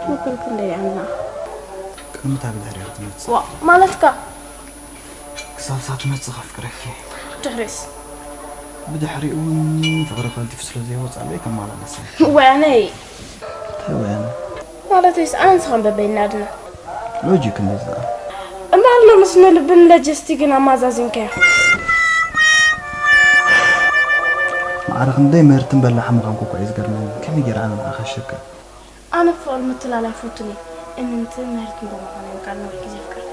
መበል ክንደይ ኣና? ቅድሚ እታ ብድሕሪኣ ክትመጽእ። ዋ፣ ማለትካ? ክሳብ እሳ ትመጽእ ከፍቅረኪ። ድሕሪስ? ብድሕሪኡ እውን ፍቕሪ ቀልጢፉ ስለ ዘይወጻለይ ከመላለሰ። ወያነይ። እንታይ ወያነ? ማለትስ ኣንስ ከም በበይናድና። ሎጂክ እንደዛ። እምበኣር ሎምስ ንልብን ለጀስቲግን ኣማዛዚንካዮ። ማዕረ ክንደይ ምህርትን በላሕ ምዃንኩ እኮ እዩ ዝገርመኒ። ከመይ ገይረ ኣነ ንዓኻ ሸከ? ኣነ ብፍቕሪ ምትላል ኣይፈቱን እየ። እምንቲ ምህርትን ብምዃን እየ ቃል ነዊሕ ግዜ ፍቅርቲ።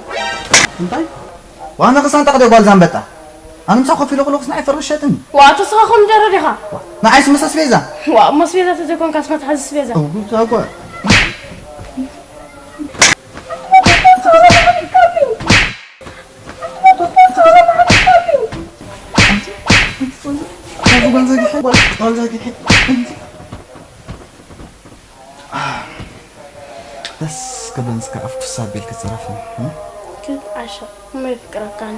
እንታይ? ዋና ክሳን ጠቕደ ጓል ዛንበጣ። ኣነ ምሳ ኮፍ ኢለ ክለኩስ ንዓይ ፍርሸትን። ዋ፣ ተስኻ ኮሚደረ ዲኻ? ንዓይስ መሳስ ቤዛ። ዋ፣ እሞ ስቤዛ ተዘይኮንካስ መትሓዚ ስቤዛ። እው ታጓ። ደስ ክብለንስ ከኣ ፍሳ ኣቢልኪ ጽረፊ። ግን ዓሻ እሞ የፍቅረካኒ።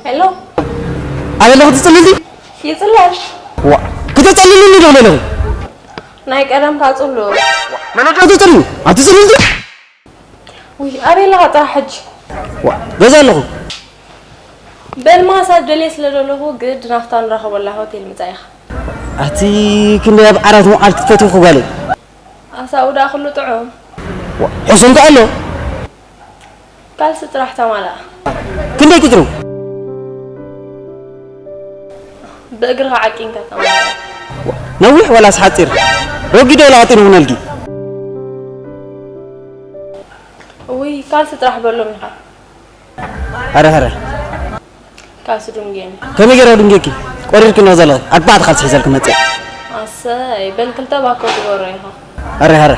ሄሎ። ኣበለ ክትጽልልቲ? ይጽለል። ዋ፣ ክትጸልልኒ ዶ ኣለኹ? ናይ ቀደም ካጽሉ። መን ወዲ ትጽልሉ? ኣትጽልልቲ? ውይ፣ ኣበይ ኣለኻ ጥራሕ ሕጂ? ዋ፣ ገዛ ኣለኹ። በል ማሳብ ደልየ ስለ ዘለኹ ግድ ናፍታ ንራኸበላ ሆቴል ምጻእ ኢኻ። ኣቲ ክንደይ ኣብ ዓራት ምውዓል ክትፈትዊ ጓለይ? ኣሳኡ ደኣ ኩሉ ጥዑም። ዋ፣ ሕሱም ከ ኣሎ? ካልሲ ጥራሕ ተማልኣ። ክንደይ ቁጽሩ? ብእግርኻ ዓቂንካ ተማልኣ። ነዊሕ ወላስ ሓጺር? ረጒድ ወላ ቀጢን ይኹነልኪ? ውይ ካልሲ ጥራሕ በሎም ኢኻ። ሀረ ሀረ። ካልሲ ድንጉየኒ። ከመይ ገይረ ድንጌኪ? ቆሪርኪ ነው ዘለኺ። ኣርባዕተ ካልሲ ሒዘልኪ መጽእ። ኣሰይ በል ክልተ ባኮ ትገብሮ ኢኻ። ሀረ ሀረ።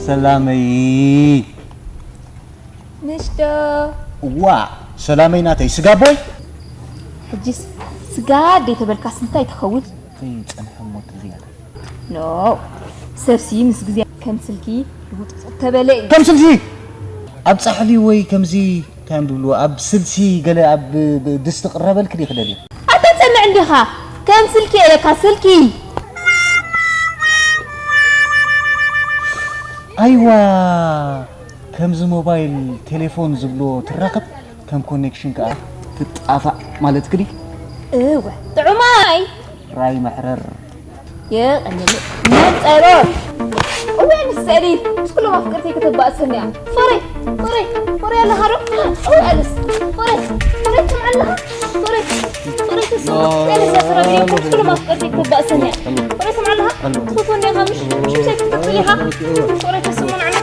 ሰላመይ። ንሽዶ። ዋ፣ ሰላመይ ናተይ ስጋ ቦይ። ሕጂስ ስጋ ደይ ተበልካስ እንታይ ትኸውን? ከይጸንሐ እሞ ትዝያ። ኖ፣ ሰብሲ ምስ ግዜ ከም ስልኪ ልውጥውጥ ተበለ እዩ። ከም ስልሲ ኣብ ጻሕሊ ወይ ከምዚ እንታይ እዮም ዝብልዎ፣ ኣብ ስልሲ ገለ ኣብ ብ- ድስቲ ቅረበልክ ድዩ ክደልዩ? ኣታ ጸንዕ እንዲኻ፣ ከም ስልኪ እየ ኢለካ፣ ስልኪ። ኣይዋ፣ ከምዚ ሞባይል ቴሌፎን ዝብልዎ ትራኸብ፣ ከም ኮኔክሽን ከኣ ትጣፋእ ማለትክ ድዩ? እወ፣ ጥዑማይ። ራይ መሕረር። የቐንየለይ። መጸሮ። እወ፣ ንሰዲ። ምስ ኩሎም ኣፍቀርቲ ክትባእስን እያ። ሶሪ፣ ሶሪ፣ ሶሪ ኣለኻ ዶ? እወ፣ ኣልስ። ሶሪ፣ ሶሪ፣ ትሰምዕ ኣለኻ? ሶሪ፣ ሶሪ፣ ትሰምዕ። እወ፣ ኣልስ፣ ሶሪ፣ ምስ ኩሎም ኣፍቀርቲ ክትባእስን እያ። ሶሪ፣ ትሰምዕ ኣለኻ? ትፈትወኒ ኢኻ፣ ምሽ? ምሽ፣ ምሽ፣ ትፈትወኒ ኢኻ? ሶሪ፣ ትሰምዕ ኣለኻ?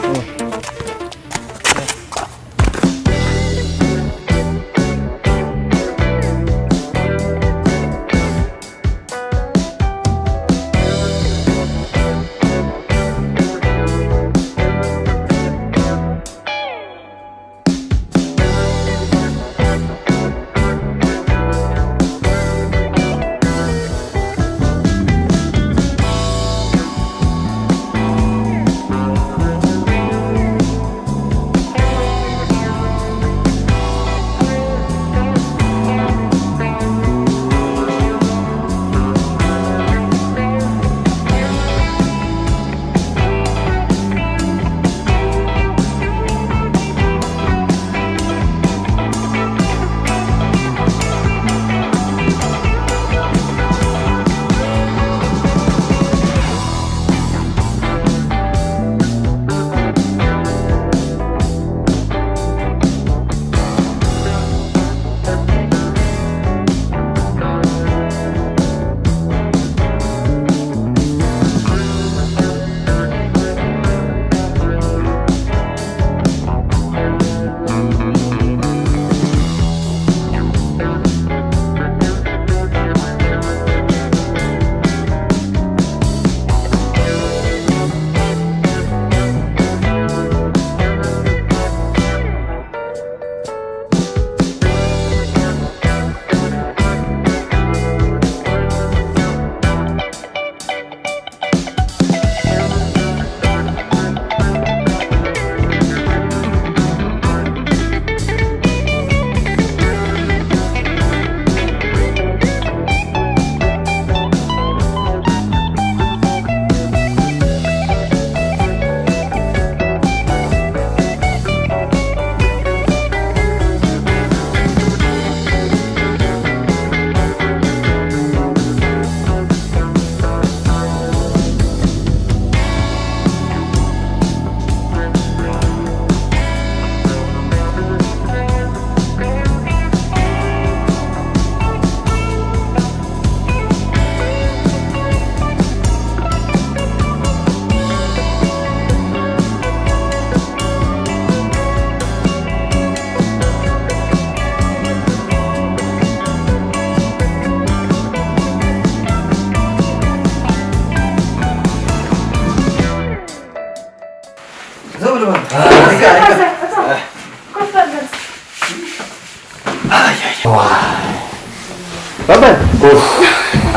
ባባ፣ ኡፍ፣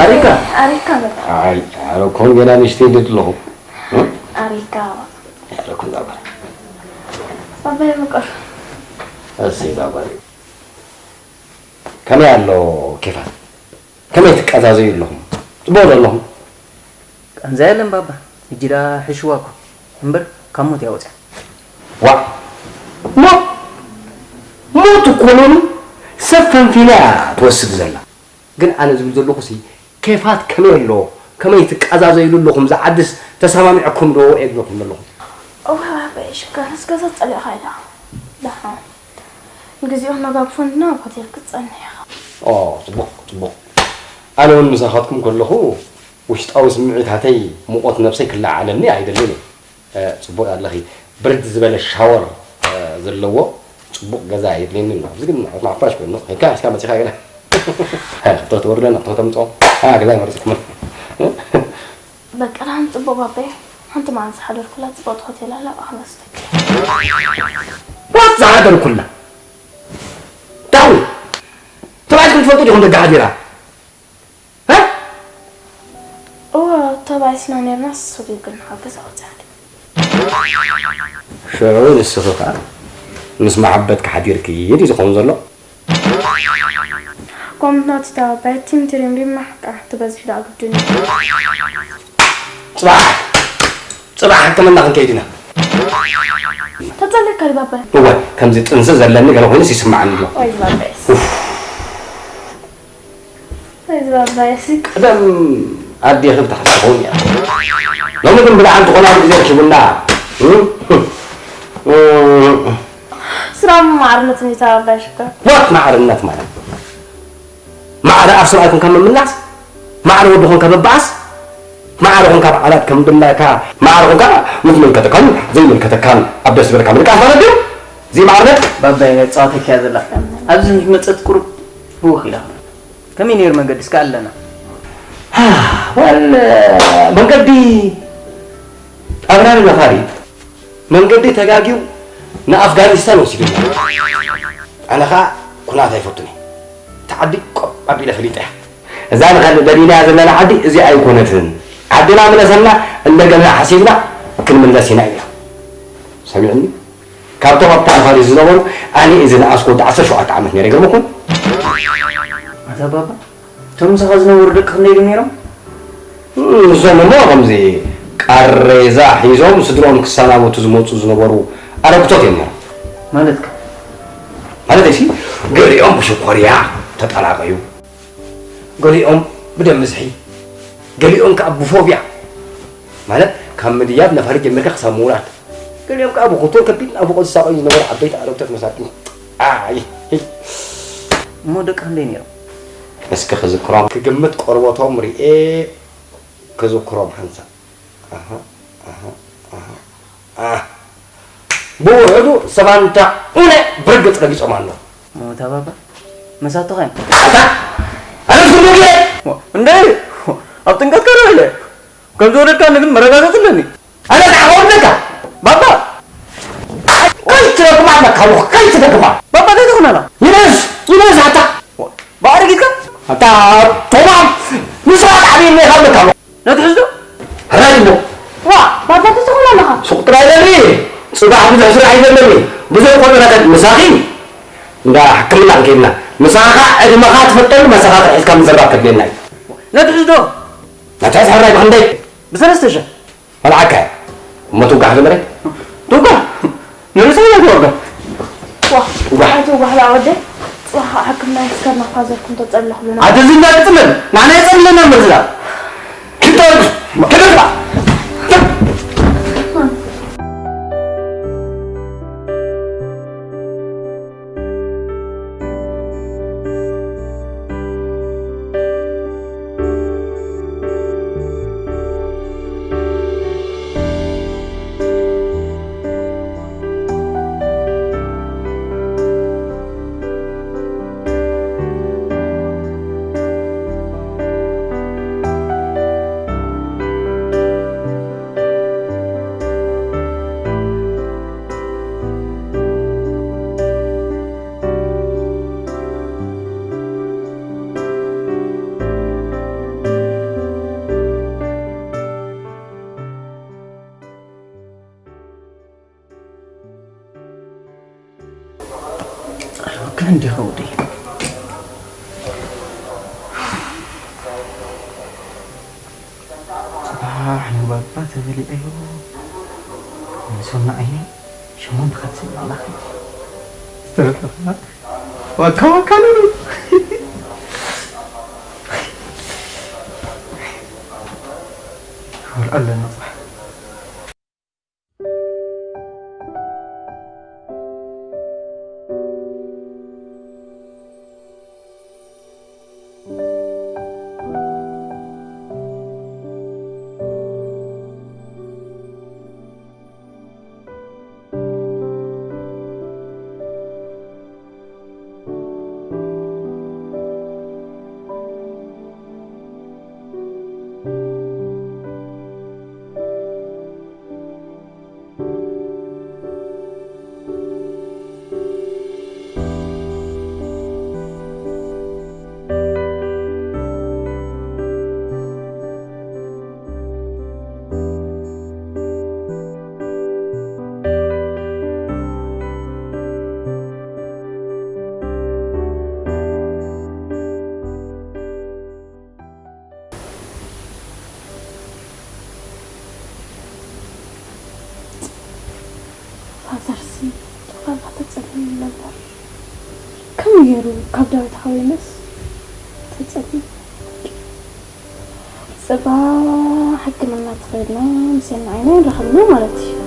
ኣሪካ? ኣሪካ በቃ። ኣይ፣ ኣረኮን ገና ንእሽተይ ኢለ ኣለኹ። ኣሪካ። ኣረኮን ዛባ። ባባይ ምቁር። እሰይ ዛባ። ከመይ ኣሎ ኬፋት? ከመይ ትቀዛዘዩ ኣለኹም? ጽቡቕ ዶ ኣለኹም? ቃንዛ የለን ባባ፣ ሕጂ ደኣ ሕሽዋ እኮ እምበር ካብ ሞት እያ ወጽያ። ዋእ! ሞት! ሞት እኮ ሎሚ ሰብ ፈንፊና እያ ትወስድ ዘላ። ግን ኣነ ዝብል ዘለኹሲ ኬፋት ከመይ ኣሎ? ከመይ ትቀዛዘይሉ ኣለኹም? እዛ ዓድስ ተሰማሚዕኩም ዶ እየ ዝብለኩም ዘለኹ። እወ ባባ ሽጋራስ ገዛ ጸሊእኻ ኢኻ። ደሓን ንግዚኡ መጋግፎ እንድና ኣብ ሆቴል ክትጸንሕ ኢኻ። ኦ ጽቡቕ ጽቡቕ። ኣነ እውን ምሳኻትኩም ከለኹ ውሽጣዊ ስምዒታተይ ሙቖት ነብሰይ ክለዓዓለኒ ኣይደልን እየ። ጽቡቕ ኣለኺ። ብርድ ዝበለ ሻወር ዘለዎ ጽቡቕ ገዛ የድልየኒ ኣሎ። ኣብዚ ግን ናዕፋሽ ኮይኑ ሄካ እስካ መጺኻ ገለ ቶ ተወርደና ቶ ተምጾ ገዛ ይመርጽኩም። በቃ ደሓን ጽቡቕ ባበይ ሓንቲ መዓልቲ ዝሓደርኩላ ጽብቕቲ ሆቴል ኣላ ኣብኣ ክወስደኪ። ዋት ዝሓደርኩላ ዳዊ ተባዕትኩም ትፈልጡ ዲኹም ደቂ ሓዲራ። እወ ተባኢስና ነርና፣ ስጉግና ካብ ገዛ ወጻና። ሽዑ ንስኺ ከኣ ምስ መሓበትኪ ሓዲርኪ ድዩ ዝኸውን ዘሎ? ከምኡ ናቱ ተባባይ ቲም ትሪም ቢማ ሕቃ ትበዝሕ ደኣ ግድን እዩ። ጽባሕ፣ ጽባሕ ሕክምና ክንከይድ ኢና። ተጸለካ ድዩ ባባይ? እወ፣ ከምዚ ጥንሲ ዘለኒ ገለ ኮይኑስ ይስምዓኒ ኣሎ። ወይ ባባይ። ኡፍ። እዚ ባባየሲ ቀደም ኣዴኺ ብታሕቲ ትኸውን እያ። ሎሚ ግን ብደሓን ትኾና ግዜ ረኪቡና። ስራም ማዕርነት ሚታ ባባይ ሽኮር። ዋት ማዕርነት ማለት? ማዕረ ኣብ ሰብኣይ ኮንካ ምምላስ፣ ማዕረ ወዲ ኮንካ ምባኣስ፣ ማዕረ ኮንካ በዓላት ከም ድላይካ፣ ማዕረ ኮንካ ምስ ዝምልከተካን ዘይምልከተካን ኣብ ደስ ዝበለካ ምድቃስ ማለት ድዩ? እዚ ማዕርነት? ባባይ ጸዋተኪያ ዘላ። ኣብዚ ምስ መጸት ቁሩብ ህውኽ ኢላ። ከመይ ነይሩ መንገዲ እስከ ኣለና? ወል መንገዲ ኣብራሪ ነፋሪት መንገዲ ተጋጊው ንኣፍጋኒስታን ወሲዱና። ኣነ ኸኣ ኩናት ኣይፈቱን እየ። እቲ ዓዲ ቆብ ኣቢለ ፈሊጠያ። እዛ ንኸ ደሊናያ ዘለና ዓዲ እዚኣ ኣይኮነትን። ዓድና ምለሰና እንደገና ሓሲብና ክንምለስ ኢና ኢልና። ሰሚዕኒ? ካብቶም ኣብታ ነፋሪት ዝነበሩ ኣነ እዚ ንኣስኮ ወዲ ዓሰርተ ሸውዓተ ዓመት ነይረ። ይገርመኩም? ኣታ ባባ፣ እቶም ምሳኻ ዝነበሩ ደቂ ክንደይ ድዮም ነይሮም? እም፣ እዞም እሞ ከምዚ ቃሬዛ ሒዞም ስድርኦም ክሰናበቱ ዝመጹ ዝነበሩ ኣረግቶት እዮም ነይሮም። ማለትከ? ማለተይሲ፣ ገሊኦም ብሽኮርያ ተጠላቐዩ፣ ገሊኦም ብደም ብዝሒ፣ ገሊኦም ከኣ ብፎብያ፣ ማለት ካብ ምድያብ ነፋሪት ጀሚርካ ክሳብ ምውራድ፣ ገሊኦም ከኣ ብኽቱር ከቢድ ናፍቖት ዝሳቐዩ ዝነበሩ ዓበይቲ ኣረግቶት መሳኪን። ኣይ፣ እሞ ደቂ ክንደይ ነይሮም? እስኪ ክዝክሮም። ክግምት ቆርበቶም ርኤ ክዝክሮም ሓንሳብ። ኣሃ፣ ኣሃ፣ ኣሃ፣ ኣሃ። ብውሕዱ ሰባንታ ኡነ ብርግጽ ረጊጾም ኣለዉ። ሞታ ባባ፣ መሳቱኻ እዮም። ኣታ፣ ኣነ ትርጉም እየ። ዋ፣ እንደ፣ ኣብ ጥምቀት ከረው ኢለ። ከም ዝወለድካኒ ግን መረጋገጺ ኣለኒ። ኣነ ንዓኻ ወለድካ? ባባ! ከይትደግማ ኣለካ ኣለኹ፣ ከይትደግማ። ባባ፣ እንታይ ትኾን ኣላ? ይነስ፣ ይነስ ኣታ። ዋ፣ ብኣረጊትካ? ኣታ፣ ቶማም፣ ንስኻ ትዓብየኒ ኢኻ ኣለካ ኣለኹ። ነቲ ሕዝዶ? ሕራይ እሞ። ዋ፣ ባባ፣ እንታይ ትኾን ኣለኻ? ሱቕ ጥራይ በሊ። ጽባሕ ብዙሕ ስራሕ እዩ ዘለኒ። ብዙሕ ቆጸራታት ምሳኺ እንዳ ሕክምና ክንከይድና። ምሳኻ ዕድመኻ ትፈልጠሉ መሳኻኽር ሒዝካ ምዝራብ ከድልየና እዩ። ነቲ ሕዝዶ? ነቲ ሕዝ ሕራይ ብኽንደይ? ብሰለስተ ሽሕ። መልዓካ እሞ ትውጋሕ ጀመረ? ትውጋሕ? ንርእሰይ እያ ትወርዶ። ዋ፣ ትውጋሕ። ኣይትውጋሕ ደኣ ወደይ። ጽባሕ ሕክምና የስከርና ፋዘርኩም ተጸለኹ ብለና። ኣቲ ዝንዳ ትጽለል፣ ንዓና የጸልለና እምበር ዝዳ። ክጠርግ፣ ክደፋ። ኣይወክን እንዲኻ ወደይ። ጽባሕ ንባባ ተበሊዐዮ። ንሶና እየ ሸሞንተ ካብ ስኒ ኣምላኽ ዝተረፈ ዋካ ዋካ ነሩ። ክብር ኣለና ጽባሕ። ፋዘርሲ ጭቃ ተጸሊሉ ነበር። ከመይ ገይሩ ካብ ዳዊት ሓወይነስ ተጸሊሉ? ጽባሕ ሕክምና ተኸድና ምስ ኤልናዓይና ይረኸብና ማለት እዩ።